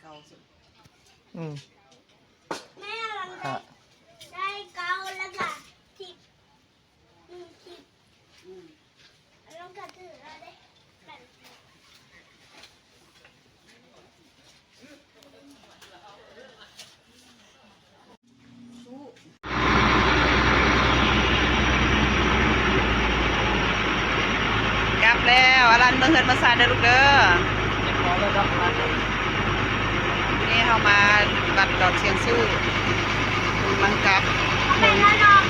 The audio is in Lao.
ເກົ້າ ອືມ ແມ່ ມັນໄດ້ ຮະ ໄດ້ເກົ້າ ແລ້ວກະສິບ ອືມ ສິບ ອືມ ແລ້ວກະຖືກແລ້ວເດ້ ແບບ ກັບແລ້ວ ອາລັນ ເມືອເຮືອນເມືອຊານເດີລູກເດີ. ນີ້ເຮົາມາວັດດອນຊຽງຊູ່ ກຳລັງກັບ.